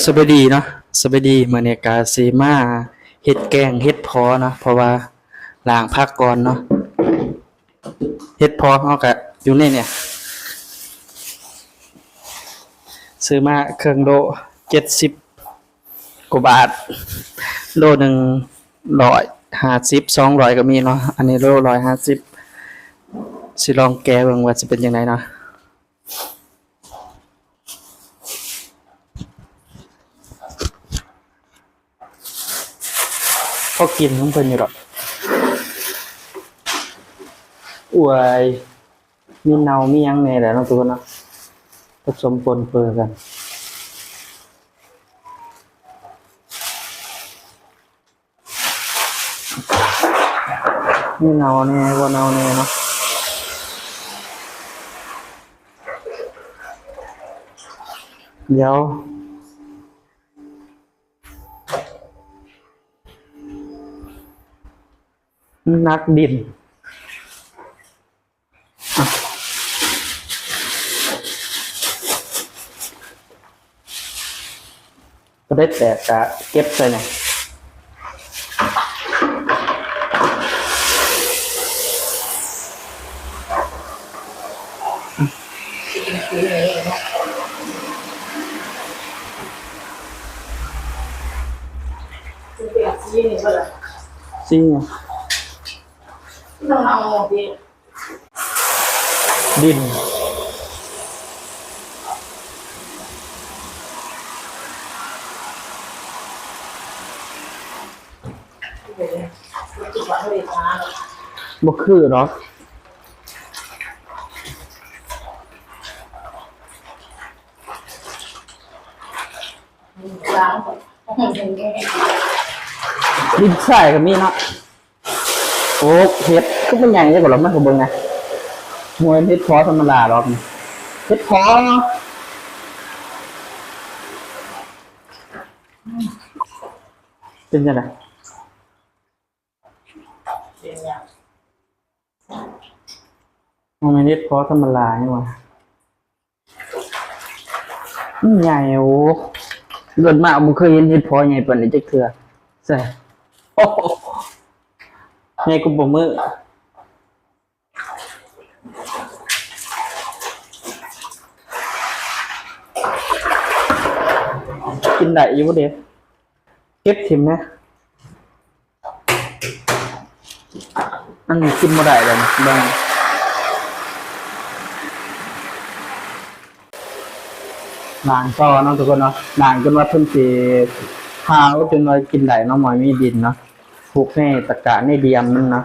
ສະບາຍດີເນາະ ສະບາຍດີ. ມື້ນີ້ກະຊິມາເຮັດແກງເຫັດເຜາະເນາະ ເພາະວ່າລ້າງຜັກກ່ອນເນາະ. ເຫັດເຜາະເຮົາກະຢູ່ໃນນີ້ ຊື້ມາເຄິ່ງໂລ ເຈັດສິບກວ່າບາດ ໂລໜຶ່ງຮ້ອຍຫ້າສິບ ສອງຮ້ອຍກະມີເນາະ. ອັນນີ້ໂລຮ້ອຍຫ້າສິບ ຊິລອງແກະເບິ່ງວ່າຊິເປັນຈັ່ງໃດເນາະ. ພໍກິນຂອງເພິ່ນຢູ່ດອກ. ໂອ້ຍ ມີເນົ່າມີຫຍັງແດ່ແຫຼະເນາະ ທຸກຄົນເນາະ ປະສົມປົນເປີກັນ. ມີເນົ່າແດ່ ບໍ່ເນົ່າແດ່ເນາະ. ດຽວ ມັນໜັກດິນ. ບໍ່ໄດ້ແຕກກະເກັບໃສ່ນີ້. ດິນ ບໍ່ຄືດອກ. ດິນຊາຍກະມີເນາະ. ໂອ້ ເຫັດຄືມັນໃຫຍ່ແທ້ ລອງມາເບິ່ງນະ. ໂອ້ຍ ເຫັດເຜາະທຳມະດາດອກ ເຫັດເຜາະ ເປັນຈັ່ງໃດ? ບໍ່ແມ່ນເຫັດເຜາະທຳມະດາຫຍັງຫວາ? ມັນໃຫຍ່. ໂອ້ ເກີດມາບໍ່ເຄີຍເຫັນເຫັດເຜາະໃຫຍ່ປານນີ້ຈັກເທື່ອ. ໃສ່ ໂອ້ ໃຫຍ່ກວ່າປາໝຶກ. ກິນໄດ້ຢູ່ບໍ່ເດ? ເກັບຖິ້ມແດ່. ອັນນີ້ກິນບໍ່ໄດ້ແລ້ວນີ້ ເບິ່ງ. ລ້າງຕໍ່ເນາະທຸກຄົນເນາະ ລ້າງຈົນວ່າເພິ່ນຊິຂາວ ຈົນວ່າກິນໄດ້ເນາະ. ໝ້ອຍມີດິນເນາະ ຜູກໃນຕະກະໃນດຽມມັນເນາະ.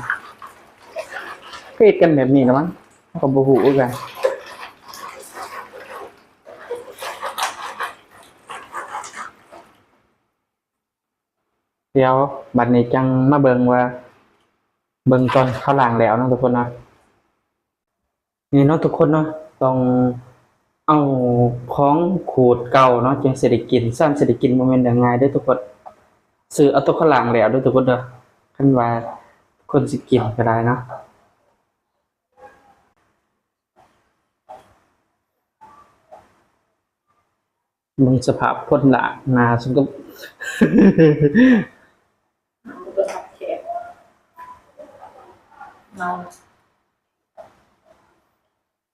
ເຮັດກັນແບບນີ້ລະມັງ ເຮົາກະບໍ່ຮູ້ຄືກັນ. ດຽວບັດນີ້ຈັ່ງມາເບິ່ງວ່າ ເບິ່ງຕອນເຂົາລ້າງແລ້ວເນາະທຸກຄົນເນາະ. ນີ້ເນາະທຸກຄົນເນາະ ຕ້ອງເອົາຂອງຂູດເກົ່າເນາະ ຈຶ່ງຊິໄດ້ກິນ. ຊັ້ນຊິໄດ້ກິນ ບໍ່ແມ່ນເລື່ອງງ່າຍເດີທຸກຄົນ. ຊື້ເອົາໂຕເຂົາລ້າງແລ້ວເດີທຸກຄົນເດີ ຄັນວ່າຄົນຊິກິນກະໄດ້ເນາະ. ເບິ່ງສະພາບຄົນລ້າງໜ້າ ສົມກັບ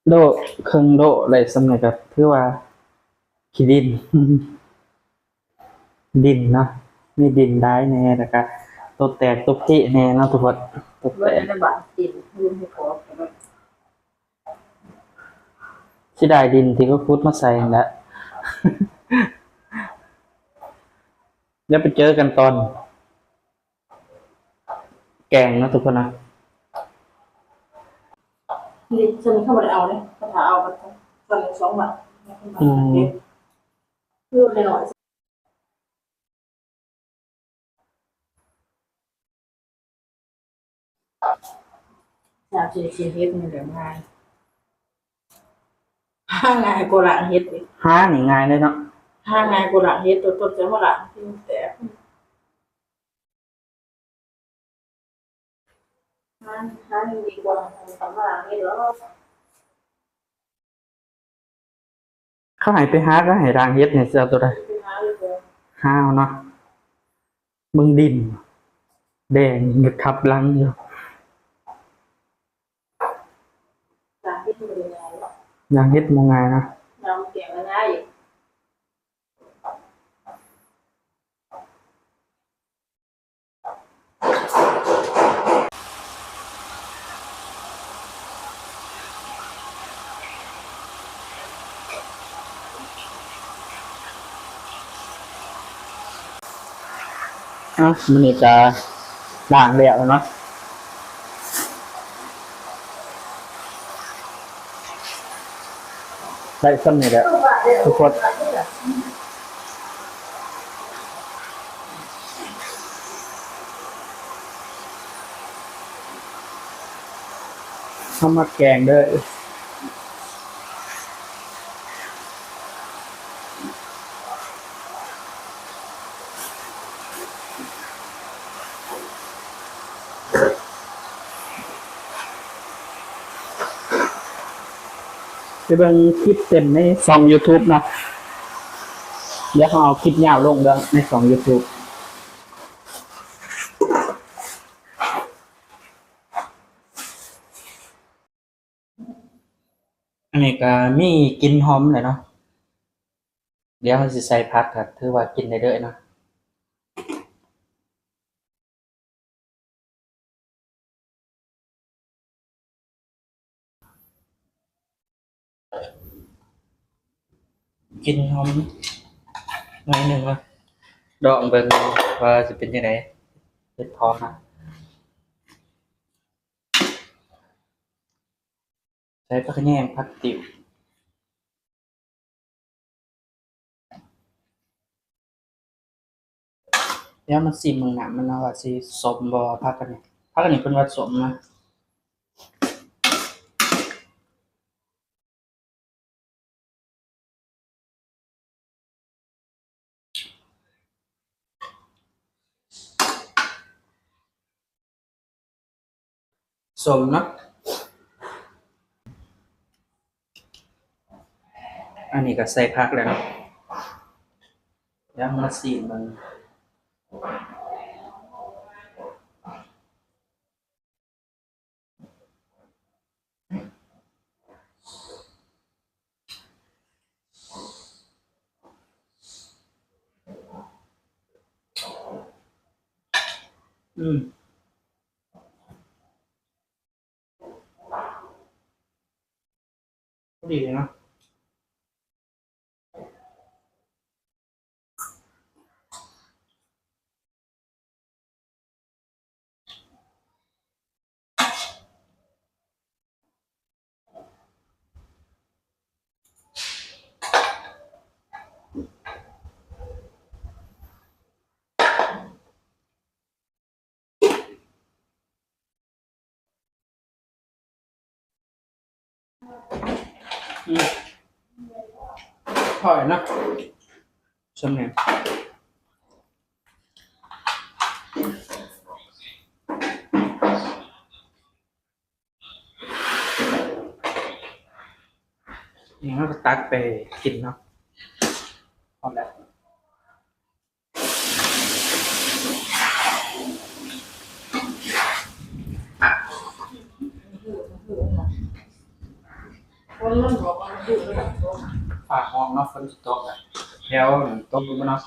ໂລ ເຄິ່ງໂລໄດ້ສ່ຳນີ້ກະຖືວ່າຂີ້ດິນ ດິນເນາະ ມີດິນຫຼາຍແດ່ ແລ້ວກະໂຕແຕກໂຕເພະແດ່ເນາະທຸກຄົນ. ໂຕແຕກ ເສຍດາຍດິນທີ່ເຂົາຂຸດມາໃສ່ຫັ້ນແຫຼະ. ດຽວໄປເຈີກັນຕອນແກງເນາະທຸກຄົນເນາະ. ນີ້ ເຊິ່ງເຂົາບໍ່ໄດ້ເອົາເດ້ ເຂົາຖ້າເອົາກະສ່ວນໜຶ່ງສອງບາດ. ອືມ ຄືໜ້ອຍໆ ຢາກຊິໄດ້ກິນເຫັດນີ້ແຫຼະ ງ່າຍ ຫາງ່າຍກວ່າລ້າງເຫັດອີກ. ຫານີ້ງ່າຍເລີຍເນາະ ຫາງ່າຍກວ່າລ້າງເຫັດ. ໂຕຕົ້ນຈະມາລ້າງທີ່ມັນແຕກ ຫາ ຫານີ້ດີກວ່າ ເຂົາໃຫ້ໄປຫາກະໃຫ້ລ້າງເຫັດນີ້ ຊິເອົາໂຕໃດ? ໄປຫາດີກວ່າ ອ້າວເນາະ ເບິ່ງດິນແດງຢູ່ທັບຫຼັງຢູ່. ຢ່າງເຮັດບໍ່ງ່າຍນະ. ເອົ້າ ມື້ນີ້ກະລ້າງແລ້ວເນາະ. ໄດ້ສ່ຳນີ້ແຫຼະທຸກຄົນ. ເຮົາມາແກງເດີ້. ໄປເບິ່ງຄລິບເຕັມໃນຊ່ອງຢູທູບເນາະ. ດຽວເຮົາເອົາຄລິບຍາວລົງເດີ້ ໃນຊ່ອງຢູທູບ. ອັນນີ້ກະມີກິ່ນຫອມແລ້ວເນາະ. ດຽວເຮົາຊິໃສ່ຜັກ ກະຖືວ່າກິນໄດ້ເລີຍເນາະ. ກິ່ນຫອມໜ້ອຍໜຶ່ງເນາະ. ລອງເບິ່ງວ່າຊິເປັນຈັ່ງໃດ ເຫັດເຜາະນະ. ໃສ່ຜັກຂະແຍງ ຜັກຕິ້ວ. ດຽວມາຊີມເບິ່ງນ້ຳມັນເນາະ ວ່າຊິສົ້ມບໍ່. ຜັກອັນນີ້ ຜັກອັນນີ້ເພິ່ນວ່າສົ້ມນະ. ສົ້ມເນາະ. ອັນນີ້ກະໃສ່ຜັກແລ້ວເນາະ. ດຽວມາຊີມເບິ່ງ. ອືມ ພໍດີເນາະ. ອືມ ພໍແລ້ວເນາະ ສ່ຳນີ້. ນີ້ເຮົາກະຕັກໄປກິນເນາະ. ພໍແລ້ວ. ຟ້າຮ້ອງເນາະ ຝົນຊິຕົກແລ້ວ ແຖວນັ້ນຕົກຢູ່ບໍ່ເນາະ?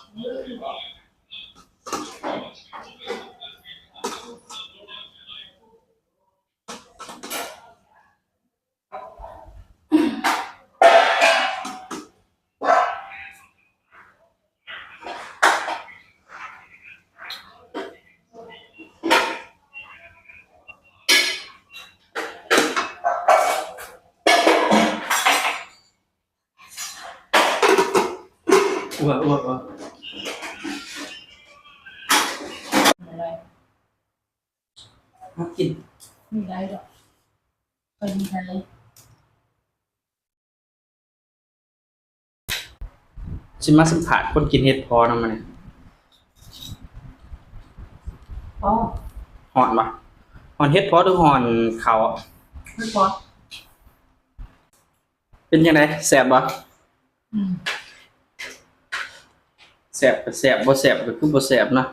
ມາກິນ ມີໄດ້ດອກ ໄປມີໄດ້. ຊິມາສຳພາດຄົນກິນເຫັດເຜາະນຳມື້ນີ້. ຮ້ອນ ຮ້ອນບໍ່? ຮ້ອນເຫັດເຜາະ ຫຼື ຮ້ອນເຂົ້າ? ເຫັດເຜາະ. ເປັນຈັ່ງໃດ ແຊບບໍ່? ອືມ ແ ແຊບກໍແຊບ ບໍ່ແຊບກໍຄືບໍ່ແຊບເນາະ.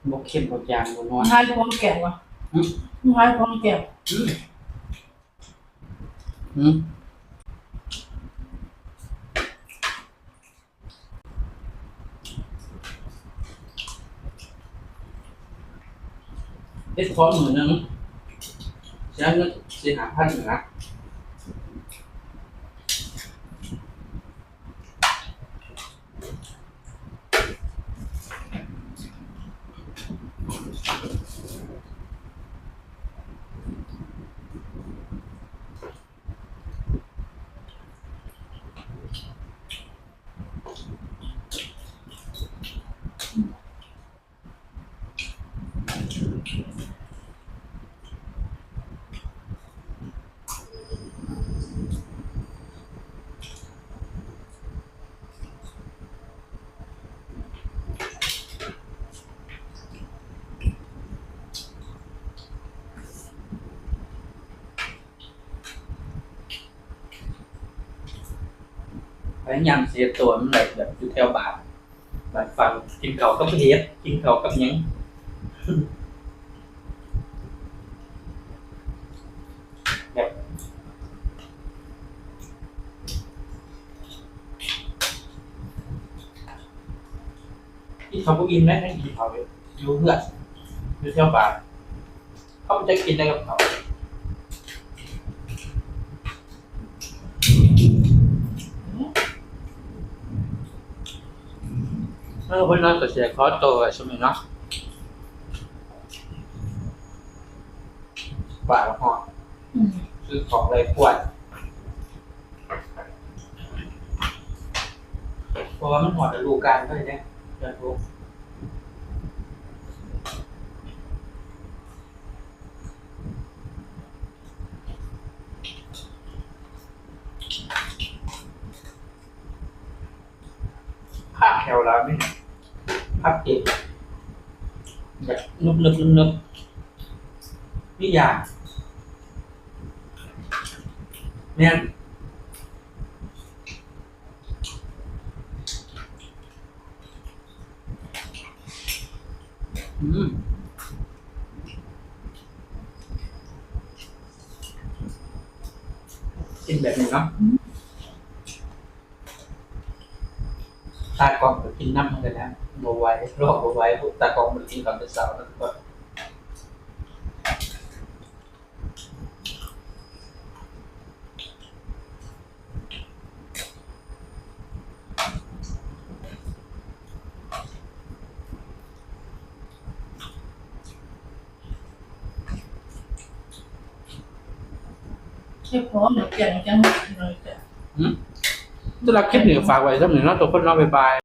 ບໍ່ເຄັມ ບໍ່ຈາງ ບໍ່ນົວ. ມັນຄ້າຍພວງແກງວະ? ຫຶ? ມັນຄ້າຍພວງແກງ. ອືມ ອືມ ເຮັດພໍມື້ໜຶ່ງ ເສຍເງິນສີ່ຫ້າພັນນີ້ນະ. ພະຍາຍາມຊິເຮັດໂຕໃຫ້ມັນໄດ້ແບບຢູ່ແຖວບ້ານ ບ້ານຝັ່ງ ກິນເຂົ້າກັບເຫັດ ກິນເຂົ້າກັບຫຍັງ ແບບ ກິນເຂົ້າບໍ່ອີ່ມເດ້ ກິນເຂົ້າຢູ່ເຮືອນ ຢູ່ແຖວບ້ານ ເຂົາບໍ່ຈັກກິນໄດ້ກັບເຂົາ. ເອີ ເພິ່ນເນາະ ກໍຊິຂໍໂຕໄວ້ສ່ຳນີ້ເນາະ ຟ້າຮ້ອນ ອືມ ຊື້ຂອງໄລ່ກວດ ເພາະວ່າມັນຮອດລະດູການເລີຍເດ້ ເດືອນຫົກ. ພາກແຖວລາວນີ້ ພາກເກັບ ແບບນຸບໆໆ ມີຢາ ແມ່ນ. ອືມ ກິນແບບນີ້ເນາະ ອືມ ຕາກ້ອງກໍກິນນຳເຮົາໄດ້ແລ້ວ ບໍ່ໄຫວ ລໍບໍ່ໄຫວ ຕາກ້ອງບໍ່ໄດ້ກິນເຂົ້າແຕ່ເຊົ້ານຳ. ເກັບຫອມ ດອກແກງຈັງ ຫືມ ສຳລັບຄລິບນີ້ກໍຝາກໄວ້ສ່ຳນີ້ເນາະທຸກຄົນເນາະ ບາຍບາຍ.